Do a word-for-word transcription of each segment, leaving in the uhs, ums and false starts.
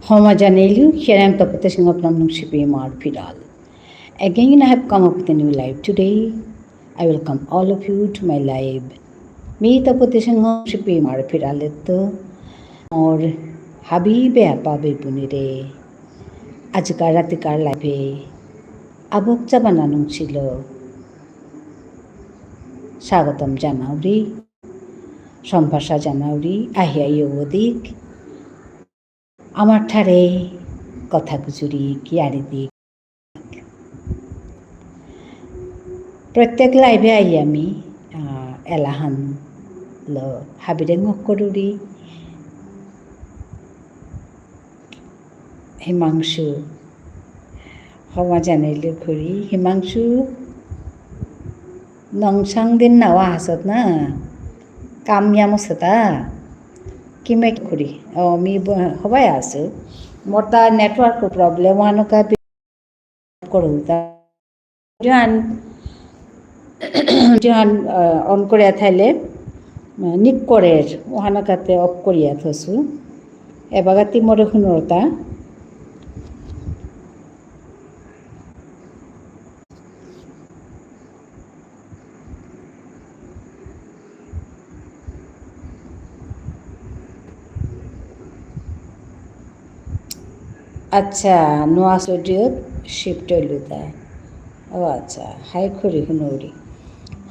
হমা জানাইলু, here I am Tapati Singha from Nungshipi Imar Phiral. Again, I have come up with a new live today. I welcome all of you to my live. মি তপতি সিংহ শিপি মার ফিরালেত্ত মোর হাবি বেয়াপা বেপুনিরে আজিকার রাতিকার live-এ আবক চাবানা নুংসিল স্বাগতম জানাউরি, সম্ভাষা জানাউরি, আহিয়া ইয়ো দিক। আমার ঠারে কথা গুজুরি কিয়ারি দিক। প্রত্যেক live-এ আই আমি, আহ, এলাহান লো হাবিরে ঙক করুরি। হিমাংশু, হমা জানাইলু খুরি। হিমাংশু, নংসাং দিন নাওয়া হাসত না? কাম ইয়াম আসতা? কিমে খুরি? ও, মি ব-, হবাই আসু। মোর তা network problem, ওহানকা বি-, করুতা। যেহান, যেহান, আহ, on করে থাইলে, আহ, নিক করের, ওহানকাতে off করিয়া থসু। এবাগাতি মোরে হুনরতা। আচ্ছা, নোয়া studio-ত shift হইল তা। ও আচ্ছা, হাই খুরি হুনুরি।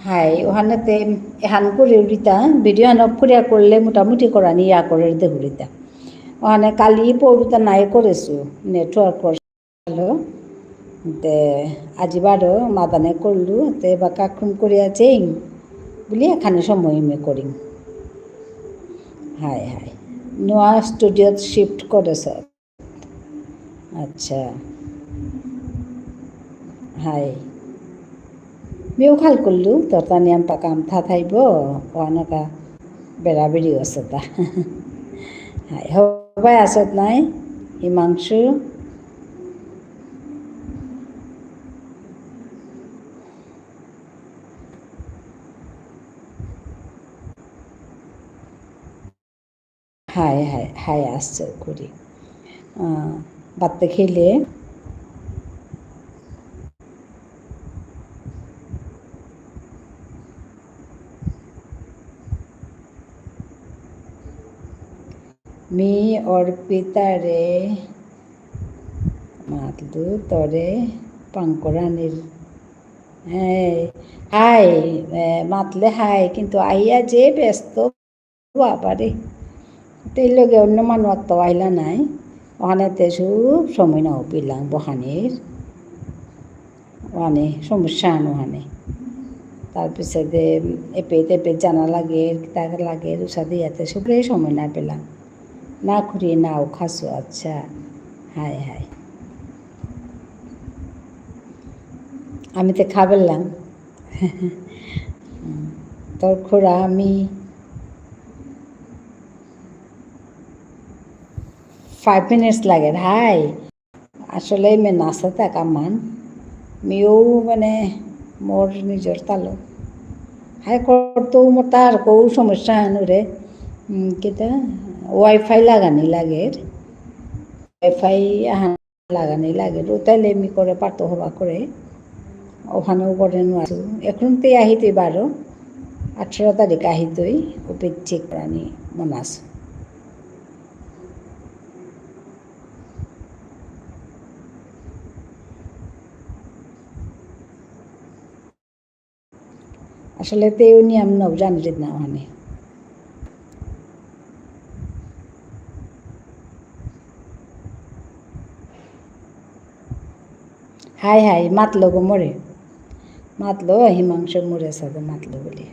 হাই, ওহানেতে এহান করে উড়িতা, video হান off করিয়া করলে মোটামুটি করানি ইয়া করে দে উড়িতা। ওহানে কালি পড়ুতা নাই করেছু, network কর-, হ্যালো। তে আজি বারো মাদানে করলু, তে বা কাকুম করিয়া চেইং, বুলি এখানে সময় মে করিং। High, high. নোয়া studio-ত shift করেছ। আচ্ছা। হাই। মিউ খাল করলু, তোর তা নিয়াম পা কাম থা থাইব, ওয়ানকা বেড়াবেড়ি আসে তা। হাই, হবাই আসত নাই, হিমাংশু। হাই, হাই, হাই, আসছে করি। আহ, বাত্তে খেলে। মি অর্পিতারে মাতলু তরে পাঙ্করানির। হ্যাঁ, হাই, এ, মাতলে হাই, কিন্তু আইয়া যে ব্যস্ত বাবারে। তেই লগে অন্য মানু আত্ত আইলা নাই। ওহানেতে সব সময় না পিলাং বহানির। ওহানে সমস্যা আনো ওহানে। তার পিছতে এপে তেপে জানা লাগে, কিতা লাগে, উষা দিয়াতে সবরে সময় না পেলাম। না খুরি না উখাসু, আচ্ছা। High high. আমি তো খাবেলাম। তোর খুড়া আমি five minutes লাগে, হাই। আসলে মে নাচে থাকা মান। মিও মানে মোর নিজর তালো। হাই করতেও মোর তার কৌ সমস্যা আনুরে। উম, কিতা? Wi-Fi লাগানি লাগে। Wi-Fi আহান লাগানি লাগে, তো তাইলে মি করে পারতো হবা করে। ওখানেও করে নুয়াসু। এখন তে আহিতই বারো, আঠারো তারিখ আহিতই, ওপে চেক করানি মনাস। আসলে তেও নিয়ম নব জানলে না মানে। হাই হাই, মাতলো গো মোরে। মাতলো, হিমাংশু মোরে সাথে মাতলো বলে।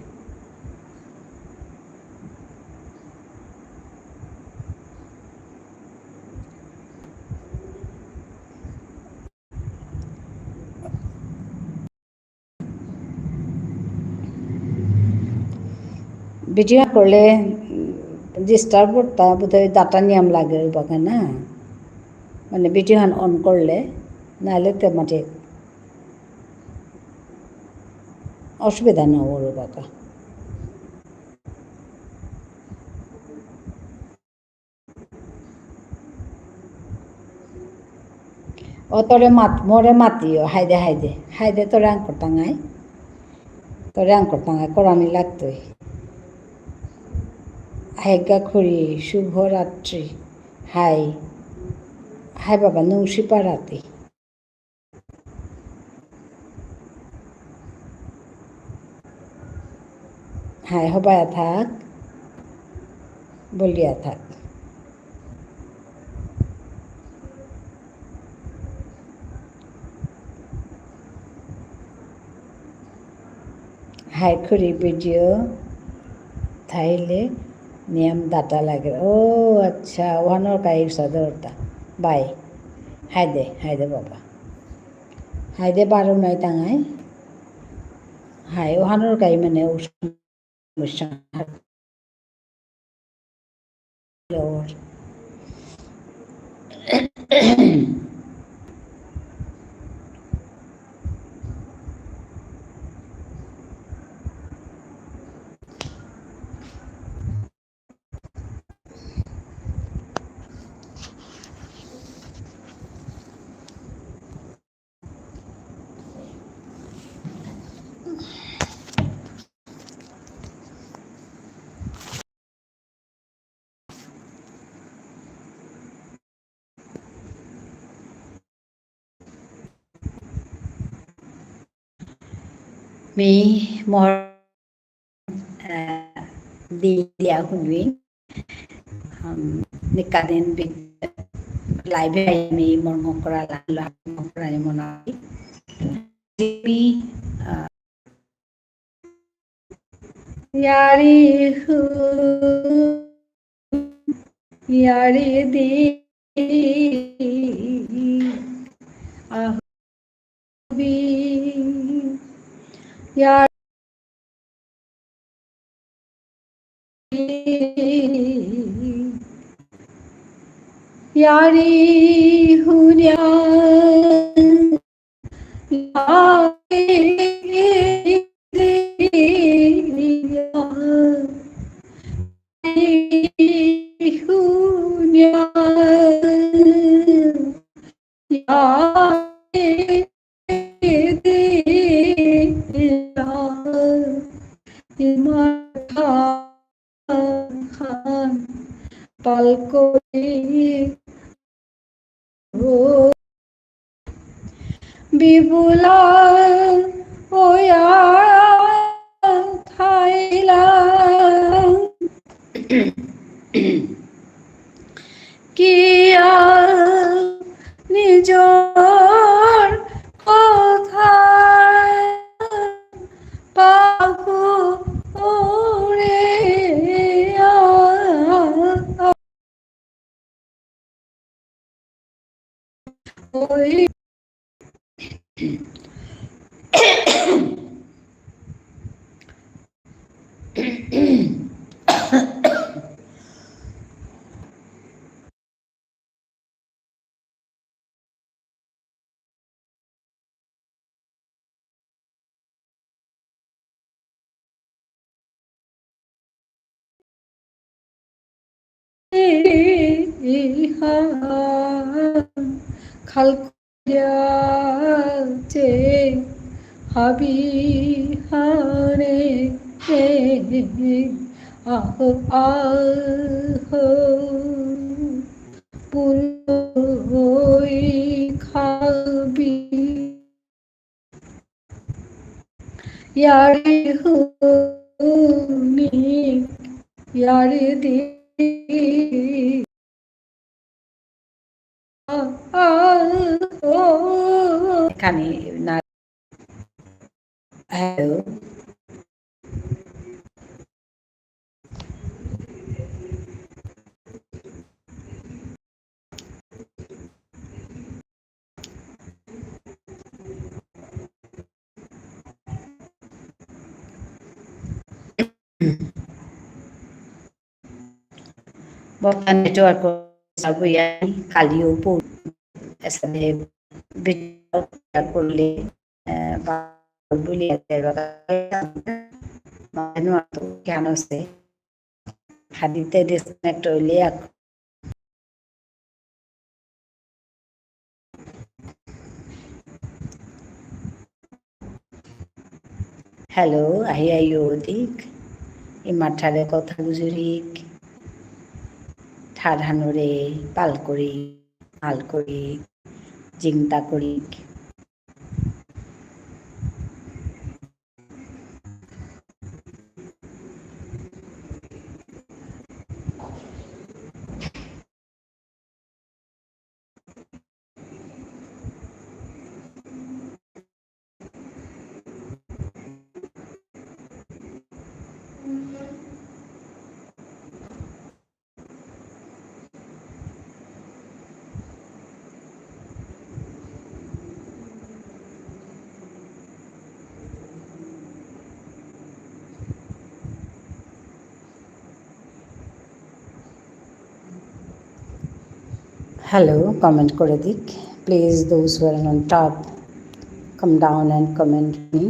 ভিডিও করলে, উম, disturb করতা, বোধহয় data নিয়ম লাগে ওই বাগান না। মানে ভিডিও হান on করলে, নাহলে তো মানে অসুবিধা না ওর বাগা। ও তোরে মাত, মোরে মাতিও, হায়দে, হায়দে, হায়দে তোরে আঙ করতাঙাই। তোরে আঙ করতাঙাই, করানি লাগতই। হায়গা খুড়ি, শুভরাত্রি। হাই। হাই বাবা, নুংশিপা রাতি। হাই, হবায়া থাক, বলিয়া থাক। হাই খুড়ি, video থাইলে নিয়ম data লাগে। ও আচ্ছা, ওহানর কাই উসাদরতা। বাই। হায়দে, হায়দে বাবা। হায়দে বারো নাই তাঙাই। হাই, ওহানর কাই মানে উস-, উস-, মি মোর, আহ, দি-, দিয়া হুনুই, উম, নিকাদিন বি-, live এ মি মোর ঙকরা লা-, লা-, ঙকরা নি মনাই। মি, আহ, য়ারি হু, য়ারি দি, আহ, বি, য়ারি, য়ারি হুনিয়া। পালকরি বিবুলা ওয়া থাইলা। কিয়া নিজর কথা পাহুরে। ওই। খাল করিয়াছে হাবিহানে, আহো, আহো, পুলই খাবি। য়ারি হুনি, য়ারি দি। এখানে না। Hello. বর্তমান network সাবুয়া কালিও পো এসাদে video করলে, আহ, বা বুলিয়া দেবা মানু তো জ্ঞান আছে। হাদিতে disconnect হইলে এক Hello, আহি আয়ো দিক। ইমাঠারে কথা গুজুরিক। ঠারহানুরে পাল করি, মাল করি, জিংতা করি। Hello, comment করে দিক। Please, those who are on top, come down and comment me.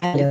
Hello.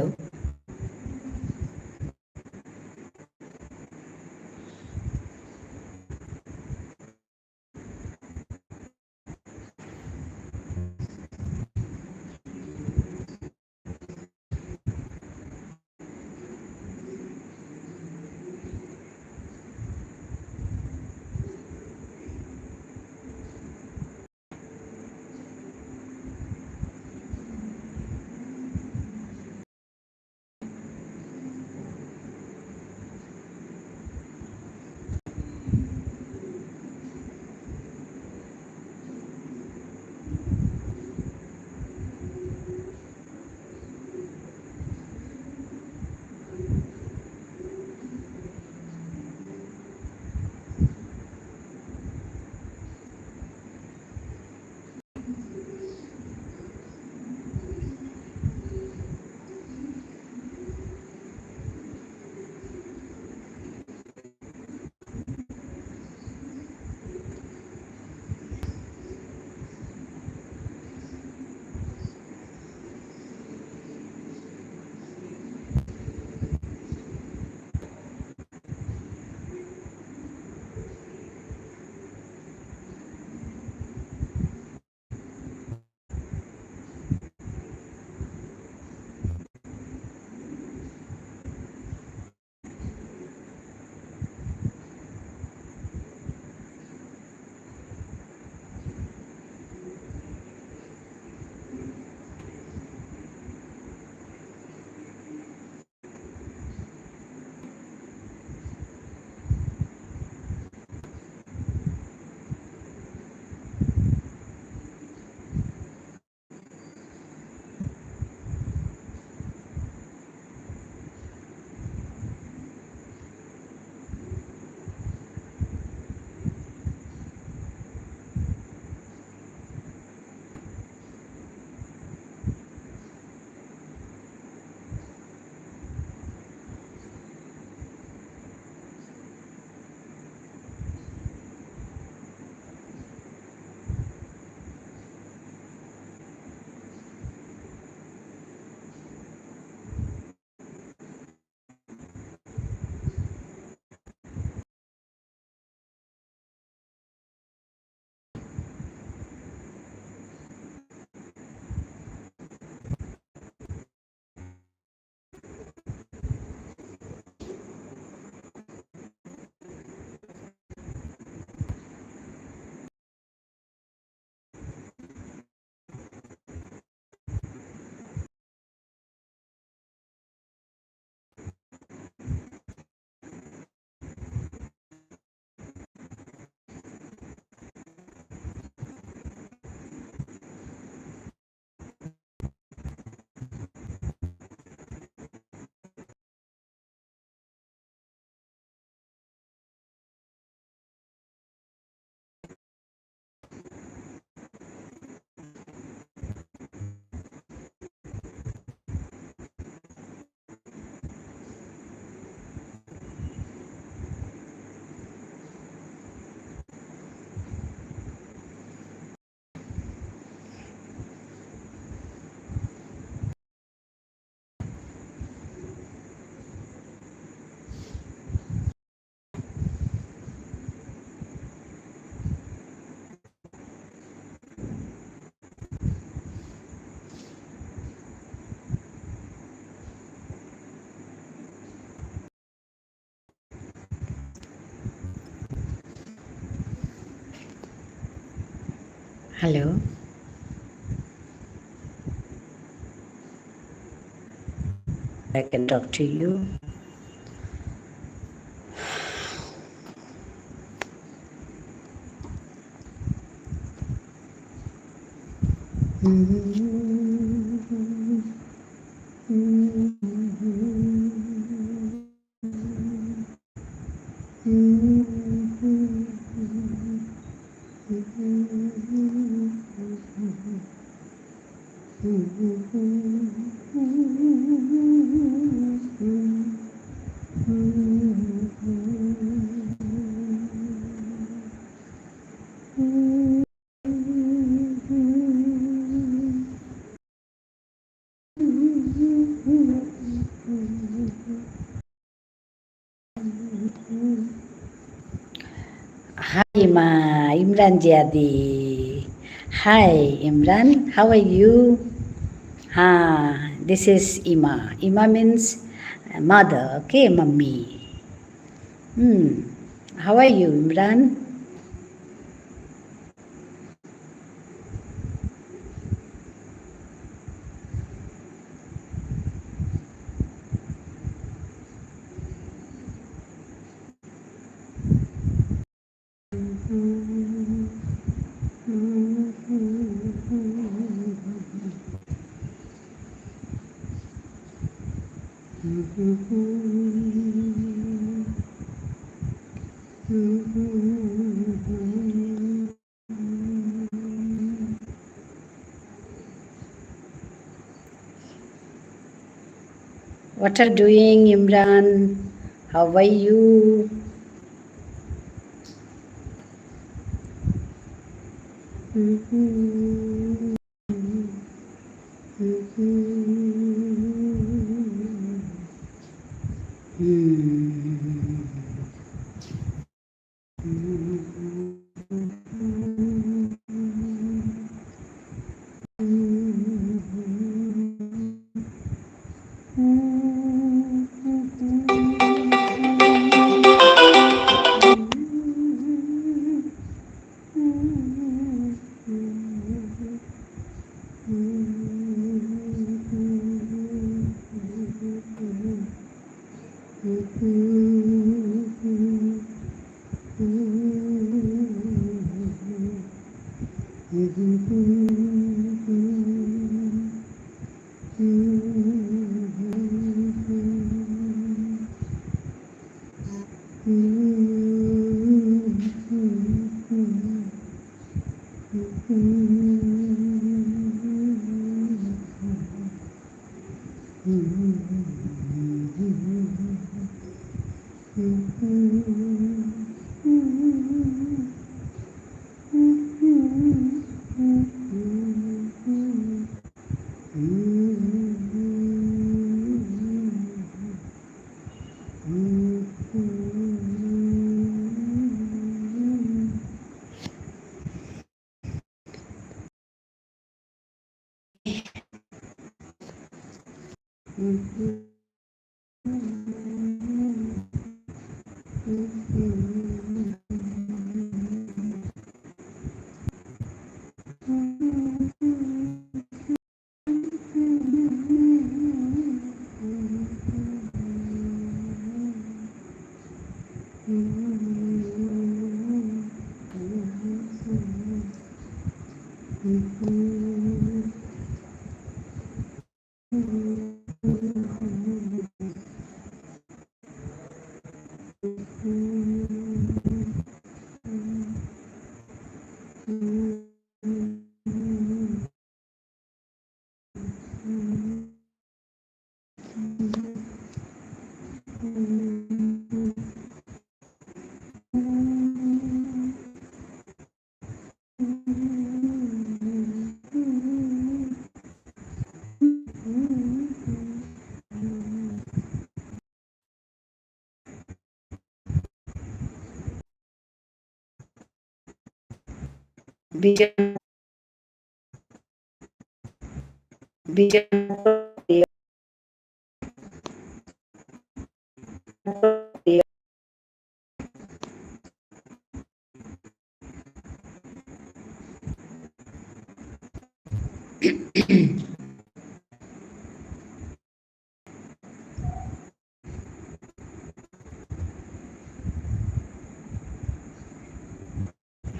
Hello. I can talk to you. Hi, Ima, Imran Jiadi. Hi, Imran, how are you? Ha, this is Ima. Ima means mother, okay, mummy. Hmm. How are you, Imran? What are doing, Imran? How are you?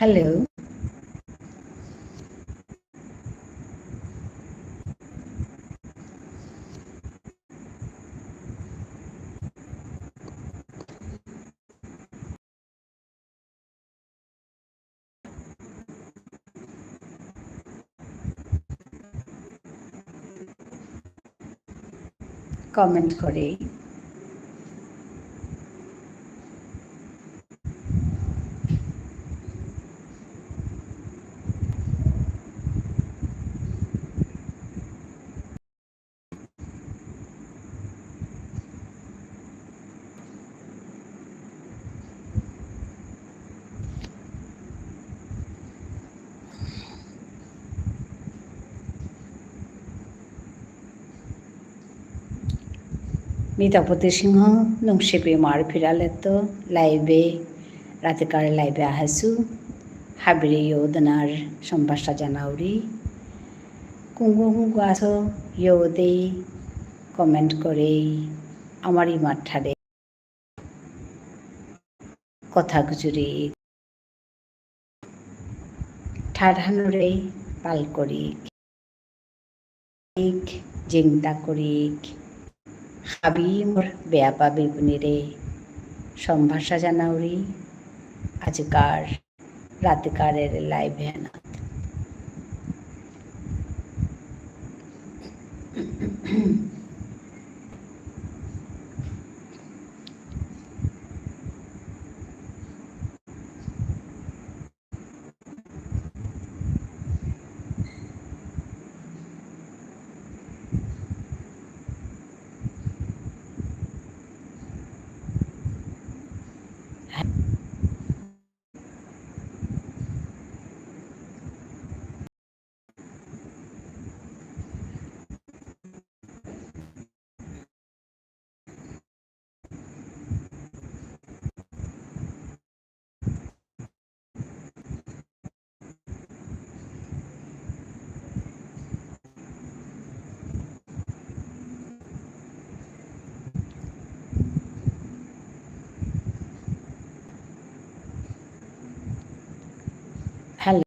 Hello. Comment করে। মি তপতী সিংহ, নুংশিপি ইমার ফিরালেত্ত live এ, রাতিকার live এ আহাসু, হাবিরে য়ৌ দেনার সম্ভাষা জানাউরি। কুঙগ কুঙগ আসো য়ৌ দেই, comment করেই, আমার ইমার ঠারে কথা গুজুরি, ঠারহানরে পাল করি, জিংতা করি, হাবি মোর বেয়াপা বেবুনিরে সম্ভাষা জানাউরি, আজিকার রাতিকারের live এহানাত। Hello.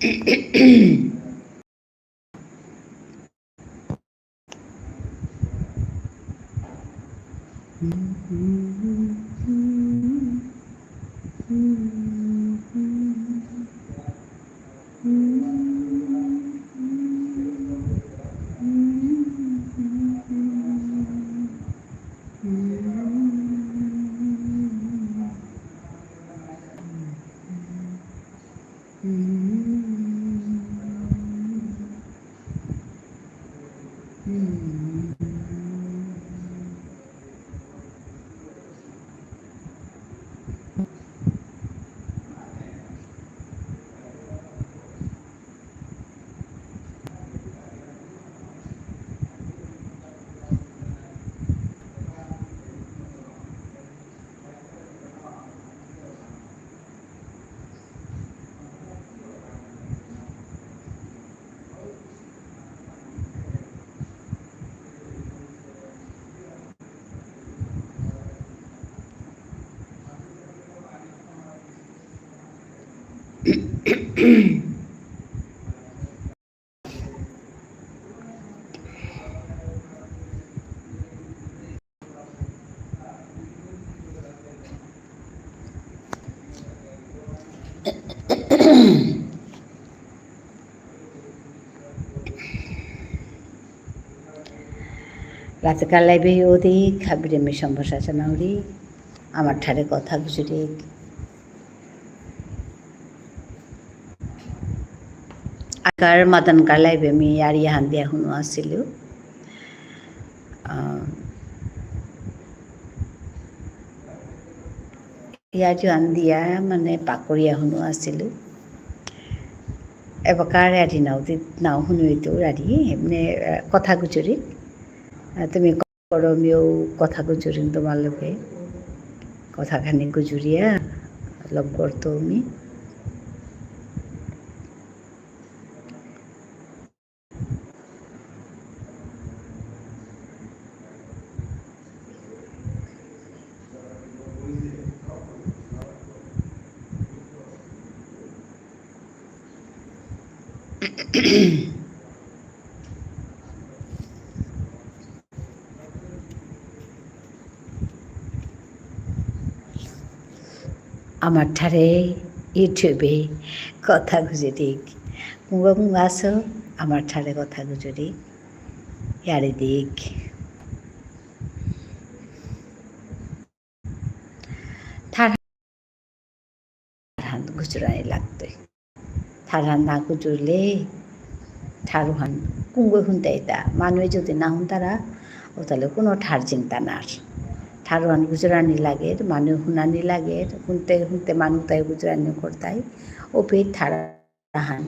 রাতিকার live এ অধিক হাবিরে মি সম্ভাষা জানাউরি, আমার ঠারে কথা গুজুরিক। আকার মাতানকার live এ মি ইয়ারি হান দিয়া হুনু আসিলু। আহ, ইয়ারি হান দিয়া মানে পাকরিয়া হুনু আসিলু। এবাকার ইয়ারি নাও দি-, নাও হুনু ইতু ইয়ারি, এমনি, আহ, কথা গুজুরি। আহ, তুমি করো, মিও কথা গুজুরিং তোমার লগে। কথা খানি গুজুরিয়া, লগ করতো মি। আমার ঠারে YouTube এ কথা গুজুরিক। মুঙ্গ মুঙ্গ আসো, আমার ঠারে কথা গুজুরিক। ইয়ারি দিক। ঠারহান গুজরানি লাগতই। ঠারহান না গুজরলে ঠারহান কুঙ্গই হুনতাইতা। মানুয়ে যদি না হুনতারা, ও তাহলে কোনো ঠার চিন্তা নার। ঠারহান গুজরানি লাগের, মানুয়ে হুনানি লাগের, হুনতে হুনতে মানু তাই গুজরানি করতাই। ও ফির ঠার ঠারহান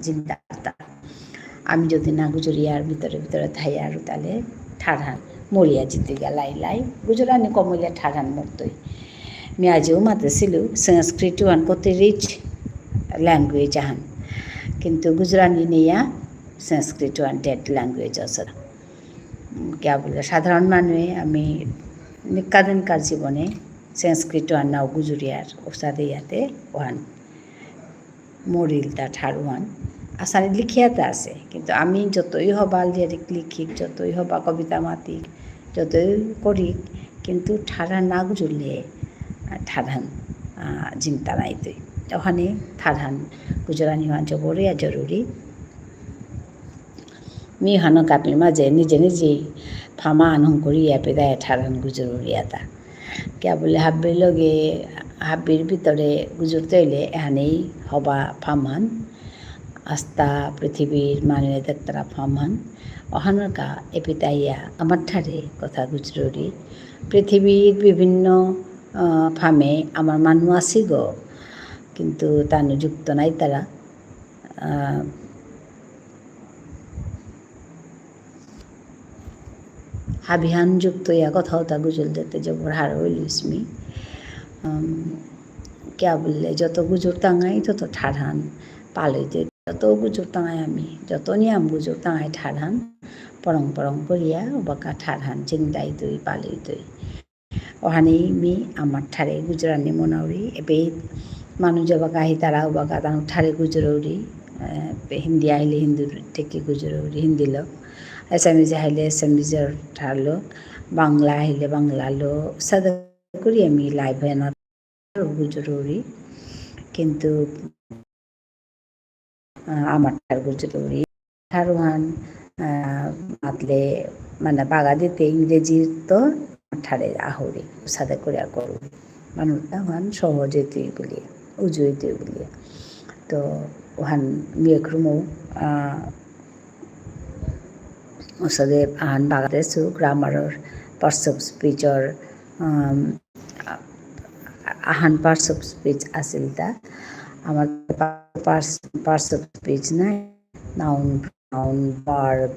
জিংতাতা। আমি যদি না গুজরিয়ার ভিতরে ভিতরে থাইয়ার তাহলে ঠারহান মরিয়া জিতইগা লাই লাই। গুজরানি কমইলে ঠারহান মরতই। মি আজিও মাতেসিলু, সংস্কৃত ওহান কত rich language আহান। কিন্তু গুজরানি নেয়া সংস্কৃত ওহান dead language আসে। উম, কিয়া বুলে সাধারণ মানুয়ে আমি নিকাদিনকার জীবনে সংস্কৃত ওহান নাও গুজরিয়ার ওসাদে ইয়াতে ওহান মরিল তা ঠারহান। আসানি লিখিয়াতে আসে, কিন্তু আমি যতই হবা lyric লিখিক, যতই হবা কবিতা মাতিক, যতই করিক, কিন্তু ঠারহান না গুজরলে, আহ, ঠারহান, আহ, জিংতা নাইতই। ওহানে ঠারহান গুজরানি ওহান জবরিয়া জরুরি। মি হানো কাপি মাঝে নিজে নিজে ফামা আনহং করিয়া পেদায় ঠারহান গুজরুরিয়াতা। কিয়া বুলে হাব্বির লগে, হাব্বির ভিতরে গুজরতে হইলে এহানেই হবা ফামহান। আস্তা পৃথিবীর মানুয়ে দেখতারা ফামহান। ওহানর কা এপিতাইয়া আমার ঠারে কথা গুজরুরি। পৃথিবীর বিভিন্ন, আহ, ফামে আমার মানু আসিগ, কিন্তু তানু যুক্ত নাইতারা। আহ, হাবিহান যুক্ত ইয়া কথা হতা গুজল দেতে জবর হারৌ ইলুস মি। উম, কিয়া বুললে, যত গুজর তাঙাই তত ঠারহান পালইতে, যত গুজর তাঙাই আমি, যত নিয়াম গুজর তাঙাই ঠারহান পরং পরং করিয়া, বাকা ঠারহান জিংদাইতই পালইতই। ওহানেই মি আমার ঠারে গুজরানি মনাউরি, এবে মানু যাবাকা আহিতারা উবাকা তানু ঠারে গুজরৌরি, আহ, হিন্দি আহিলে হিন্দির ঠেকি গুজরুরি, হিন্দি লো। Assamese আহিলে Assameseর ঠারলো। বাংলা আহিলে বাংলা লো। সাদা করি আমি live এ না গুজরুরি। কিন্তু, আহ, আমার ঠার গুজরুরি। ঠারহান, আহ, মাতলে মানে বাগা দিতে ইংরেজি তো ঠারে আহুরি, সাদা করিয়া করু। মানুষ তা ওহান সহজ হইতই বুলিয়া, উজু হইতই বুলিয়া। তো ওহান মিয়করুমো, আহ, ওসাদে আহান বাগাদেসু, grammar র, parts of speech র, আম, আ-, আহান parts of speech আসিল তা। আমার পা-, parts, parts of speech নাই। Noun, pronoun, verb,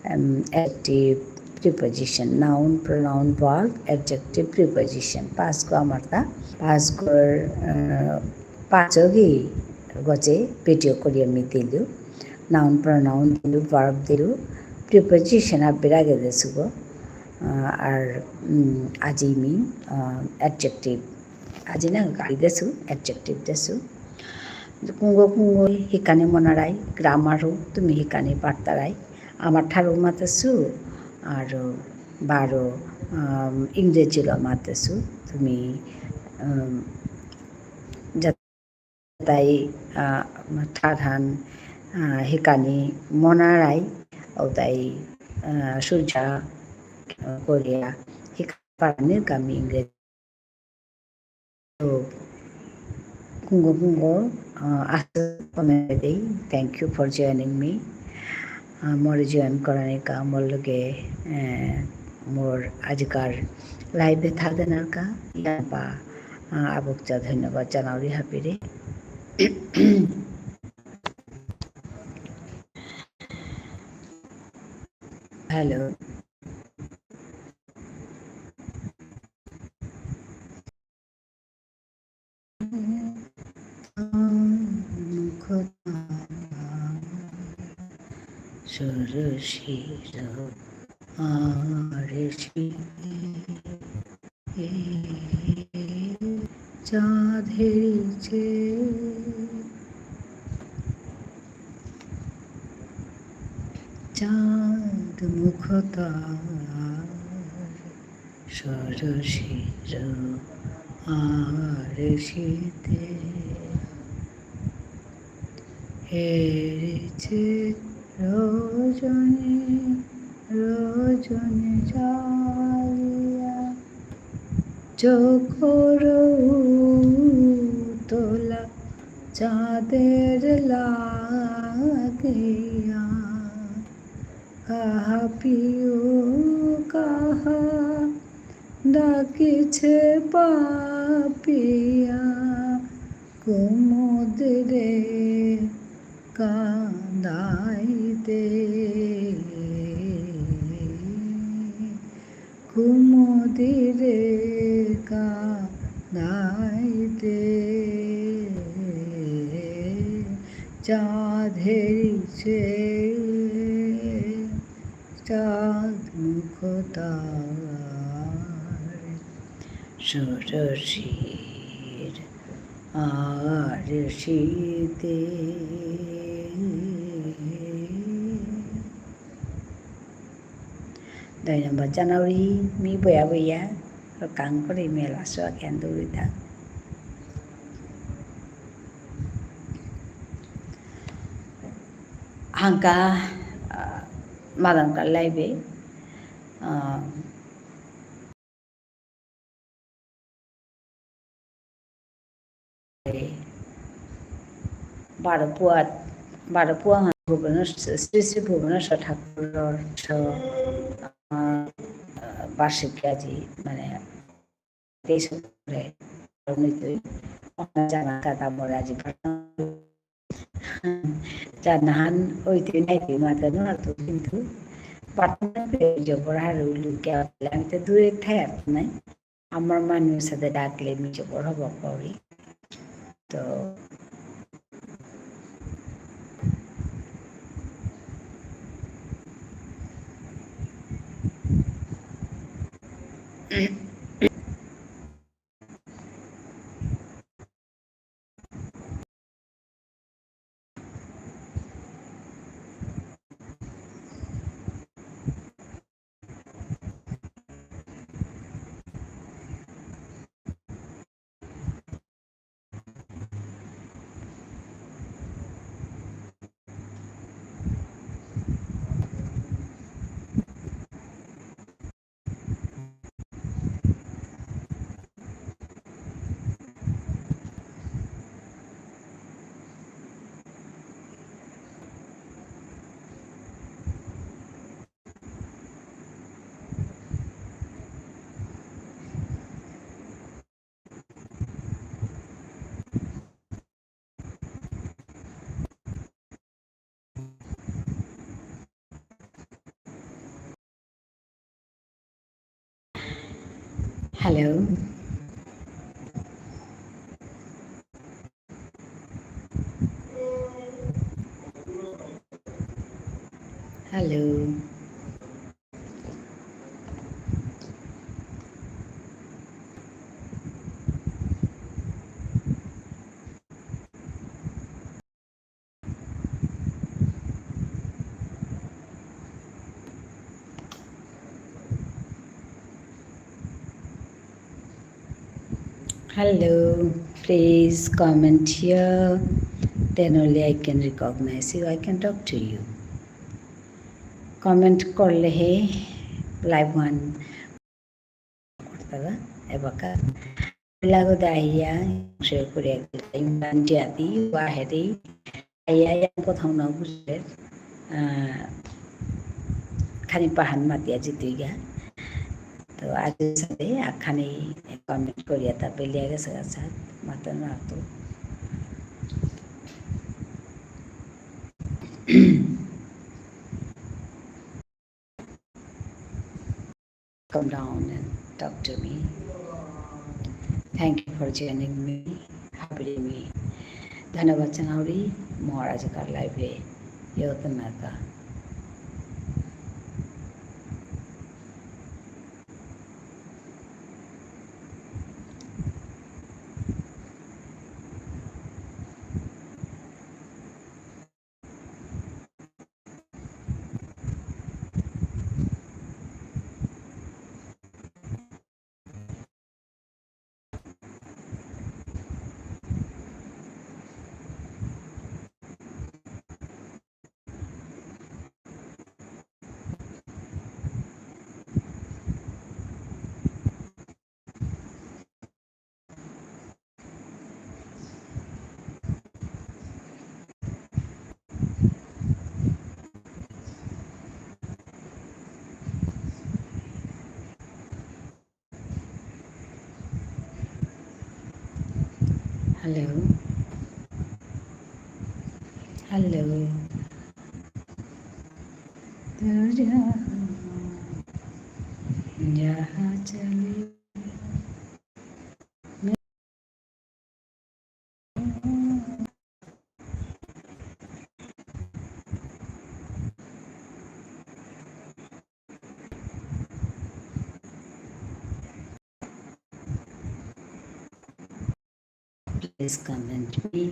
um, adjective, preposition। Noun, pronoun, verb, adjective, preposition। পাঁচগো আমার তা, পাঁচগোর, আহ, পাঁচগি গজে video করি আমি দিলু। Noun, pronoun দিলু, verb দিলু, preposition হাবির আগে দেসুগো। আহ, আর, উম, আজি মি, আহ, adjective। আজি না গালি দেসু, adjective দেসু। কুঙগ কুঙগ হিকানি মনারাই, grammar ও তুমি হিকানি পারতারাই। আমার ঠারও মাতেসু, আর বারো, আম, ইংরেজিলো মাতেসু। তুমি, আম, যাতাই, আ, ঠারহান, আ, হিকানি মনারাই, ওতাই, আ, সুজা, আ, করিয়া, হিকানির কামি ইংরেজি তো, কুঙগ কুঙগ, আহ, আসে comment দেই। Thank you for joining me। আহ, মোরে join করানিকা, মোর লগে, আহ, মোর আজিকার live এ থাদেনারকা, ইয়াম্পা, আহ, আবুকচা ধন্যবাদ জানাউরি হাবিরে। Hello। মুখতা সরসির আরশি চাঁদের চেয়ে চাঁদ মুখতার সরসির আরশিতে হেরেছে রজনী, রজনী জ্বালিয়া। চকর উতলা চাঁদের লাগিয়া। কাহা পিউ কাহা ডাকিছে পাপিয়া, কুমুদরে কাঁদাইতে। কুমুদরে কাঁদাইতে। চাঁদের চেয়ে চাঁদ মুখতার সরসির আরশিতে। দুই নম্বর জানুয়ারি, মি বয়া বয়া, কাম করে মেলা সোয়া কেন দৌড়িতা। হাঙ্কা, আহ, মাদাম কার live এ, আহ, বারো পুয়া, বারো পুয়া ভুবনেশ্বর, শ্রী শ্রী ভুবনেশ্বর ঠাকুরর স-, আহ, বার্ষিকী আজি, মানে, তেইশ করে, জানা কথা বলে আজি। জানাহান ওইতে নাইতে মাতা নুয়ারতু কিন্তু পাঠানো পেয়ে জবর হারু লুকিয়া আমি তো দূরে থাই আর নাই। আমার মানুষ সাথে ডাকলে মি জবর হব করি। তো Hello. Hello. Hello, please comment here. Then only I can recognize you. I can talk to you. Comment করলেহে live হান করতাগা, এবাকা। লাগো দাহিয়া, share করিয়া গেল, ইমরান জিয়াদি, ওয়াহেদি, আইয়া, আইয়া, কোথাও না বুঝলে, আহ, খানি পাহান মাতিয়া জিতুইগা। তো, আজ সাথে আখানি comment করিয়া তা বেলিয়া গেছে গা সাথ, মাতা না তো। Come down and talk to me. Thank you for joining me, having me. ধন্যবাদ জানাউরি, মোর আজকার live এ ইয়তনাকা। Hello. Hello. तू जहाँ, जहाँ चली। Please comment me,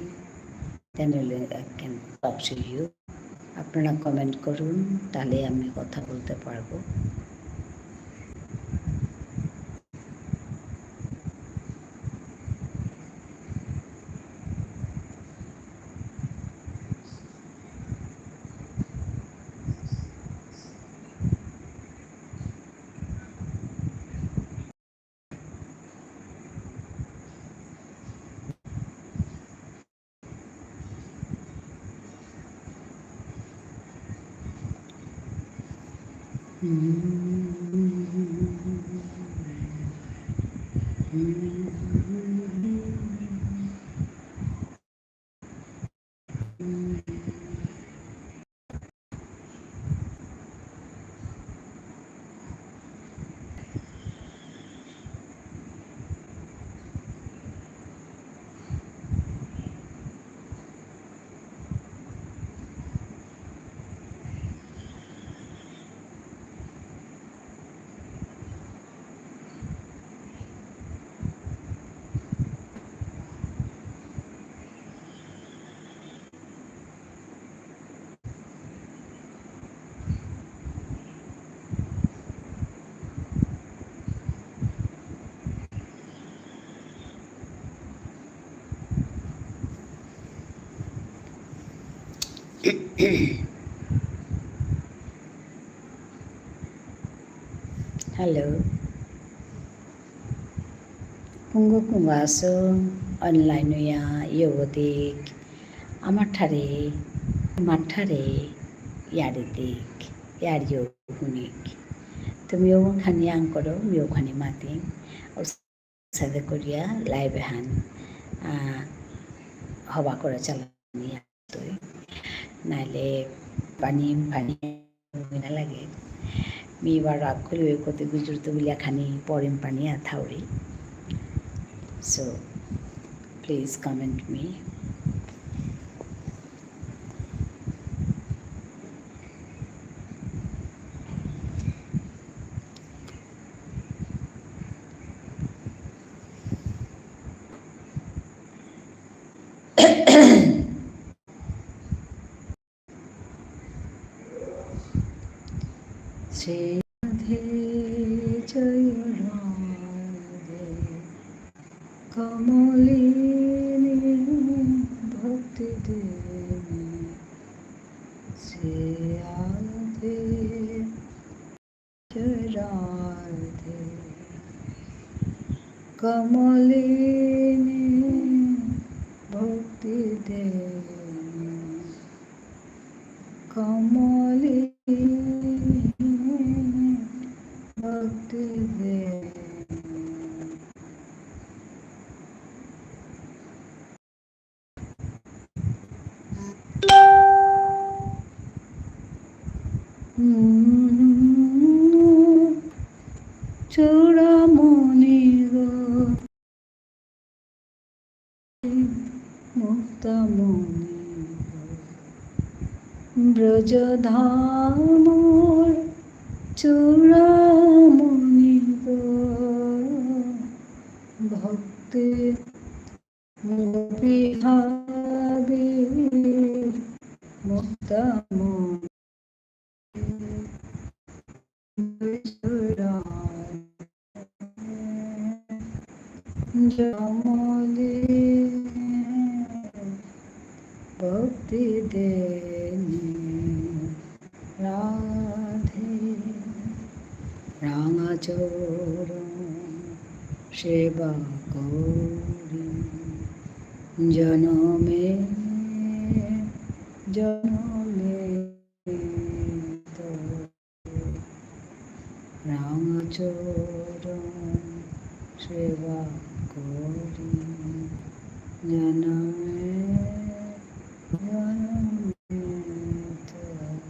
then only I can talk to you. আপনারা comment করুন, তাহলে আমি কথা বলতে পারবো। Hello. কুঙগ কুঙগ আসো, online ইয়া, ইয়ো দিক, আমার ঠারে, আমার ঠারে, ইয়ারি দিক, ইয়ারিও হুনিক। তুমি ও খানি আং করো, মিও খানি মাতিং। সাদে করিয়া live হান, আহ, হবা করে চালানি আসতই। নাইলে পানি, পানি না লাগে। মি বারো আগ করিয়া কতে গুজুরতু বুলিয়া খানি পরেম পানিয়া থাউরি। So, please comment me. Shri রাধে জয় রাধে কমলিনী ভক্তি দেবী শ্রী রাধে জয় রাধে কমলিনী ভক্তি দেবী কমলিনী ভক্তি দেবী। চূড়ামণি গো, মুক্তামণি গো, ব্রজধামর চূড়ামণি গো, ভক্তি বিভাবি মুক্তামণি জমলি ভক্তি দেনি রাধে। রাঙা চরণ সেবা করি জনমে জনমে তব। রাঙা চরণ সেবা করি জনমে জনমে তব।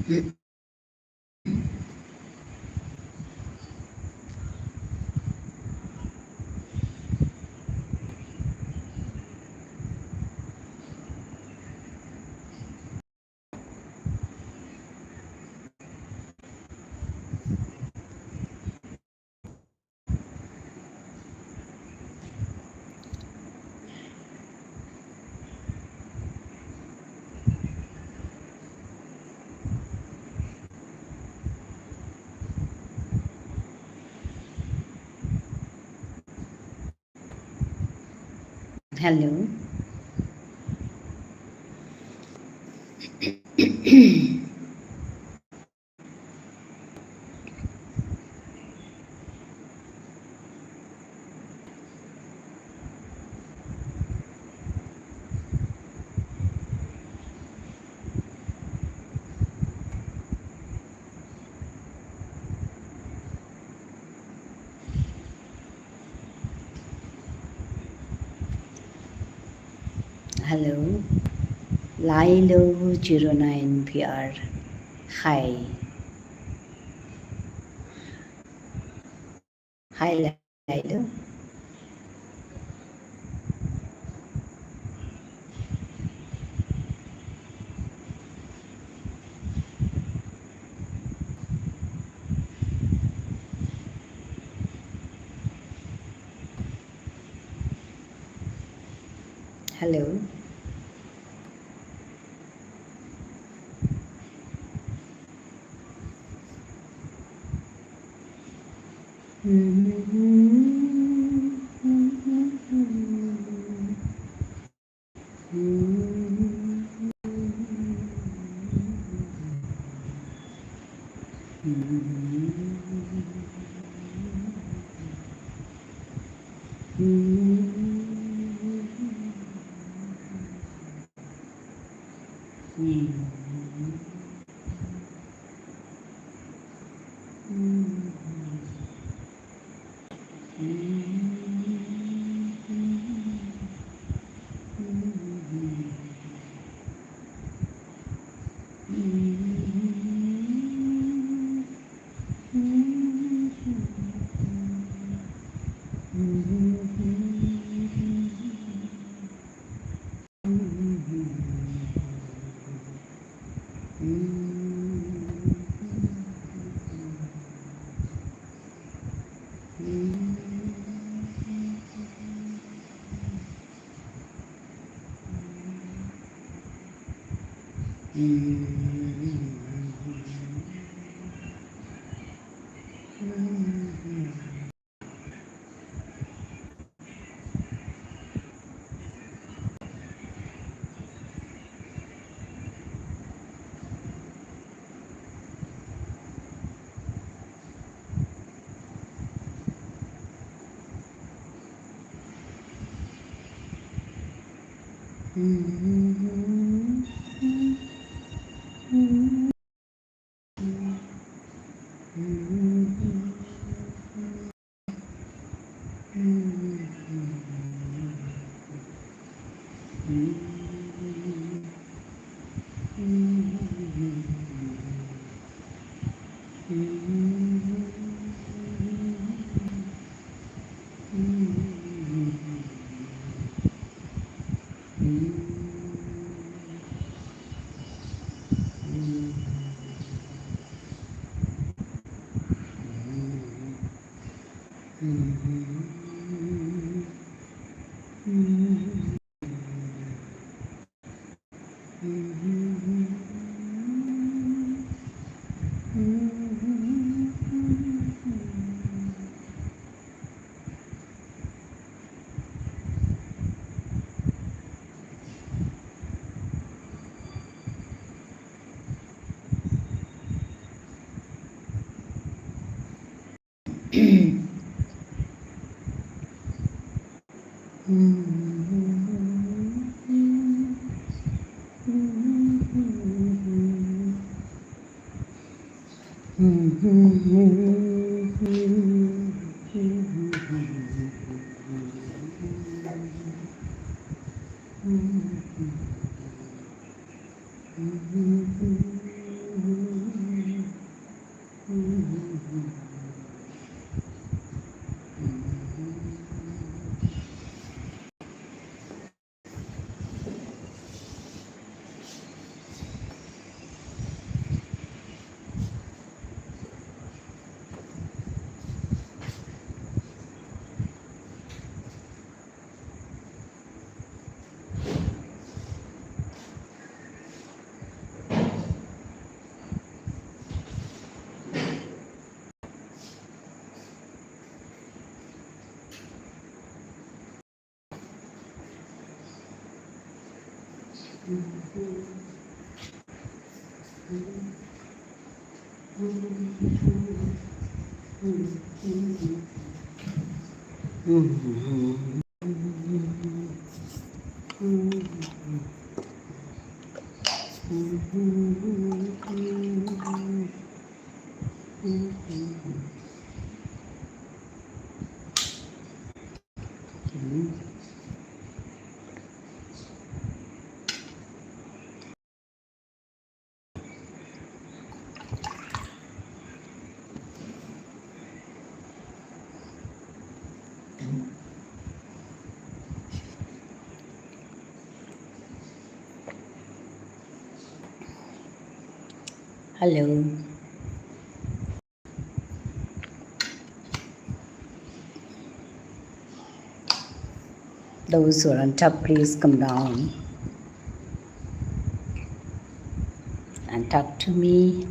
Hello. Hello. Lailo zero nine P R. Hi. Hi, Lailo. Hello. Hello. Those who are on top, please come down and talk to me.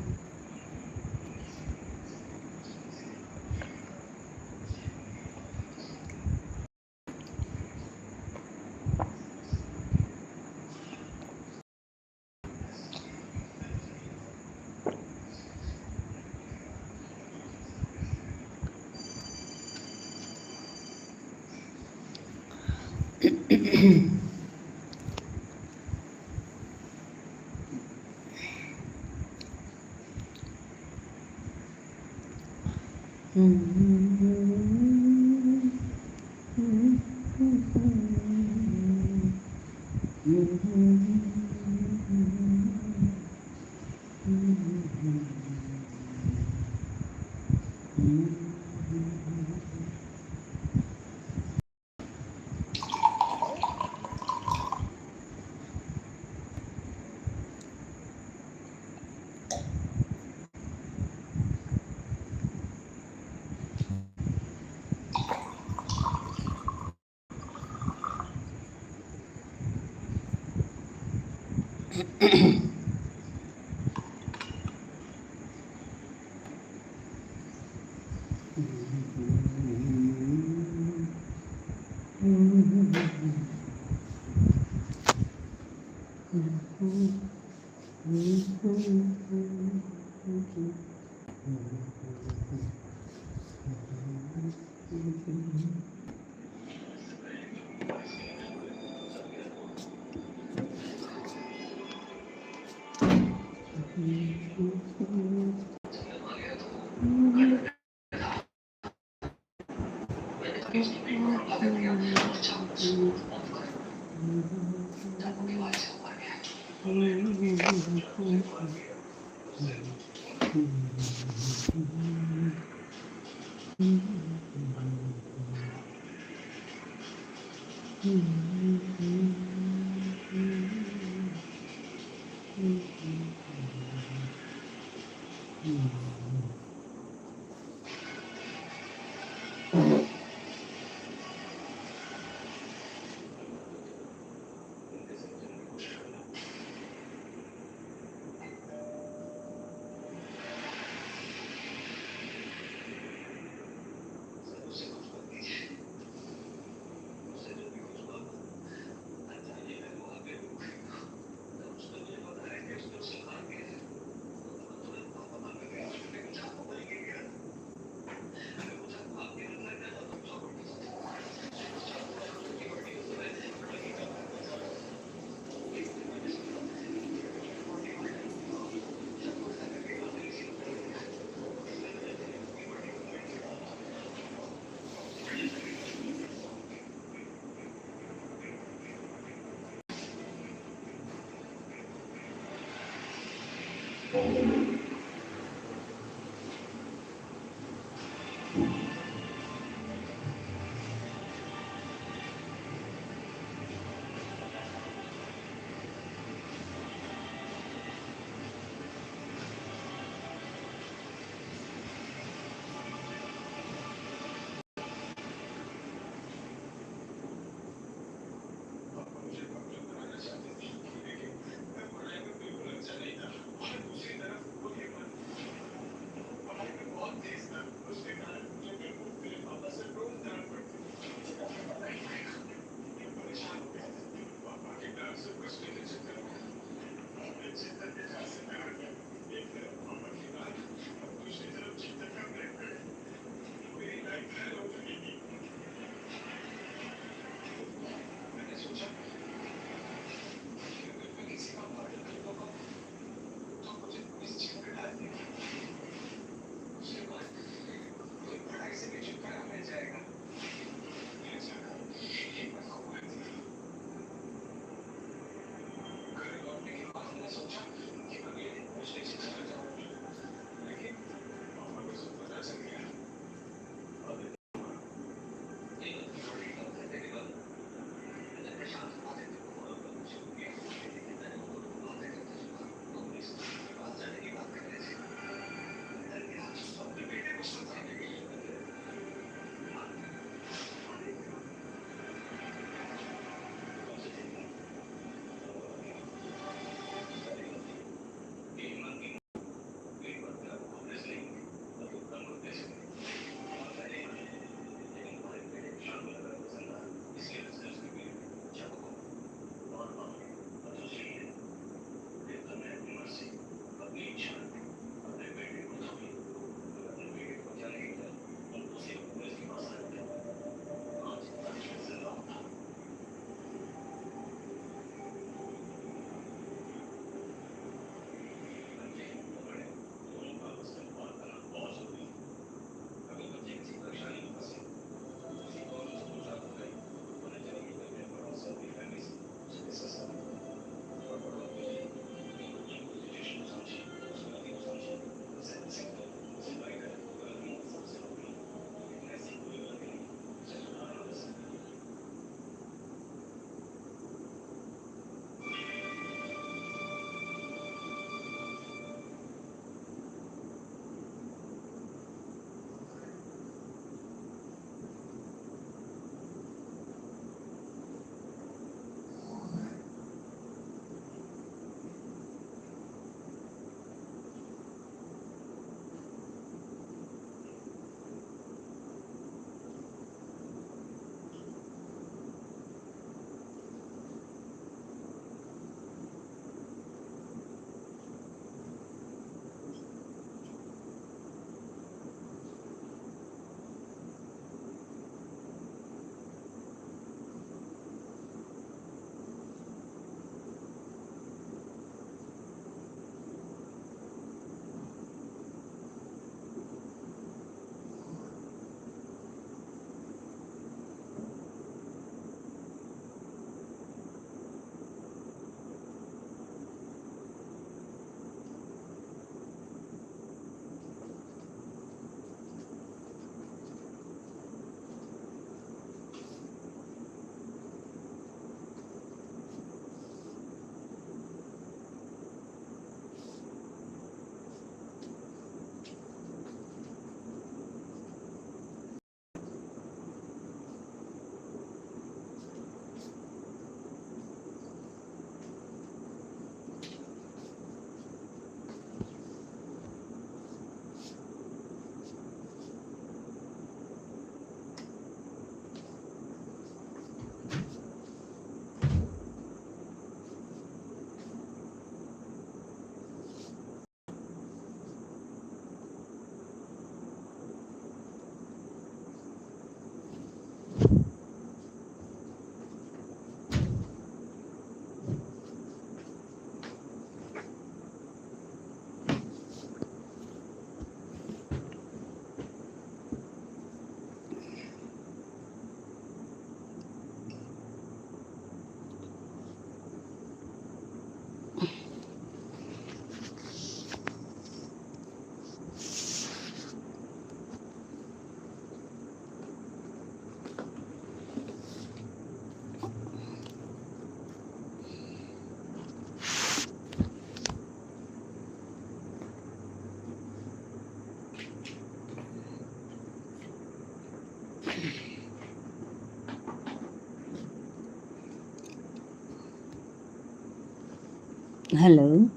Hello.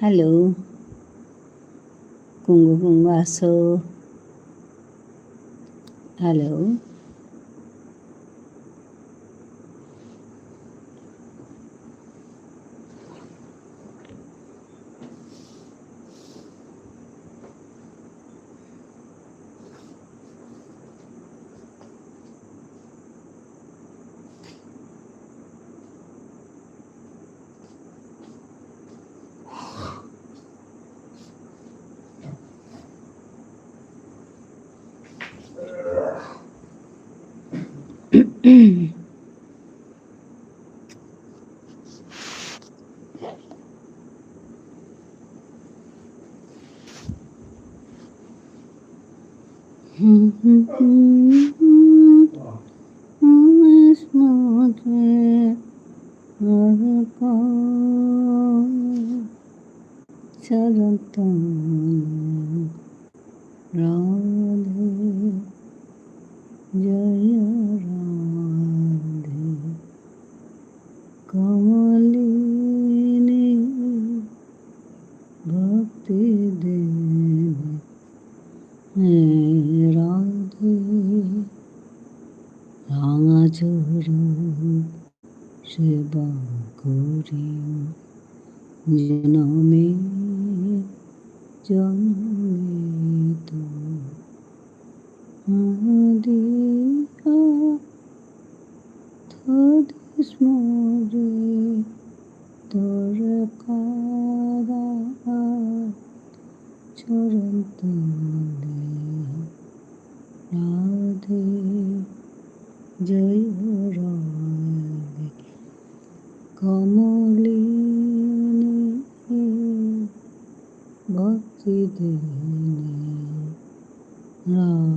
Hello. কুঙগ কুঙগ আসো? Hello. চরণ তলে রাধে, জয় রাধে। কমলিনী ভক্তি দেনে রাধে, রাঙা চরণ সেবা করি জনমে জনমে তো। আদিয়া থদিস মোরে তোর কাদা চরণ তলে রাধে, জয় রাধে। কমলিনী ভক্তি দেনে রাধে।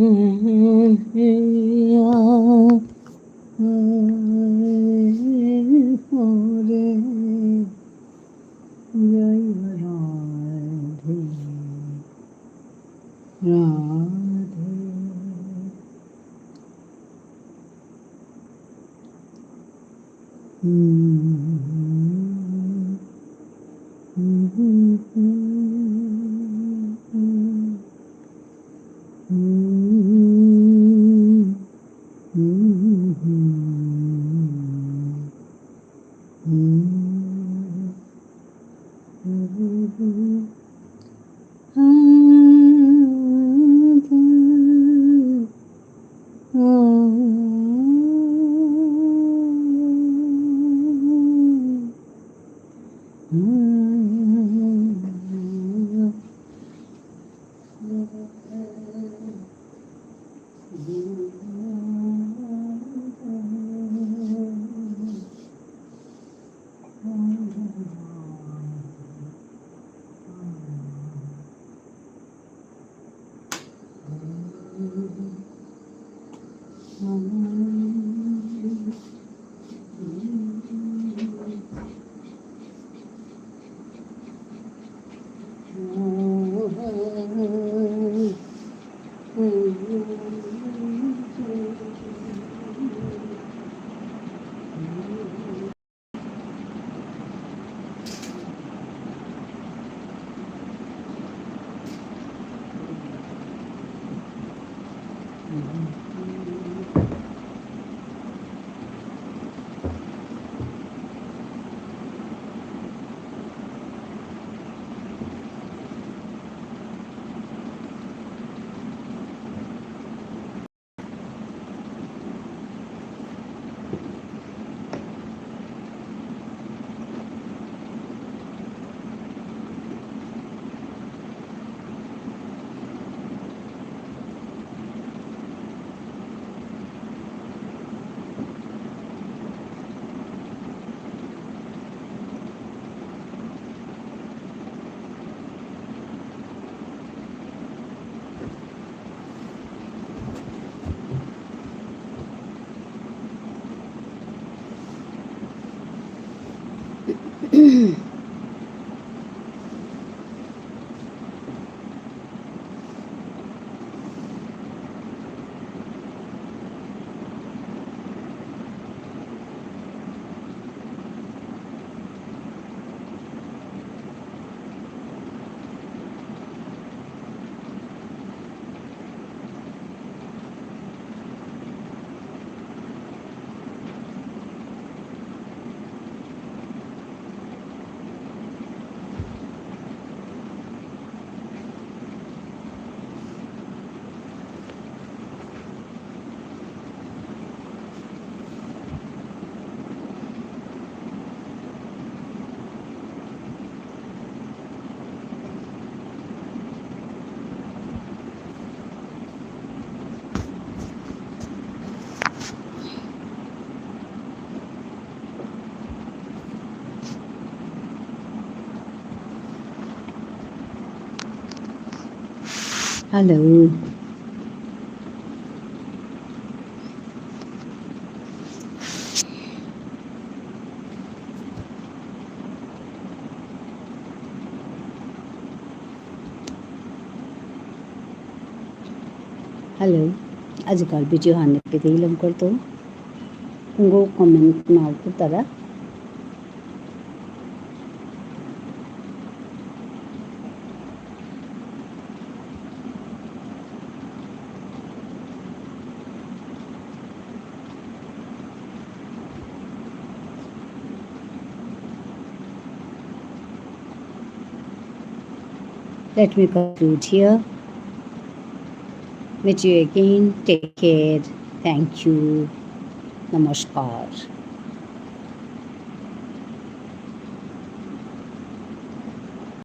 Hello. Hello, আজিকার video হান এপেইতে লম করতৌ। কুঙগো comment নাও করতারা। Let me conclude here. Meet you again. Take care. Thank you. Namaskar.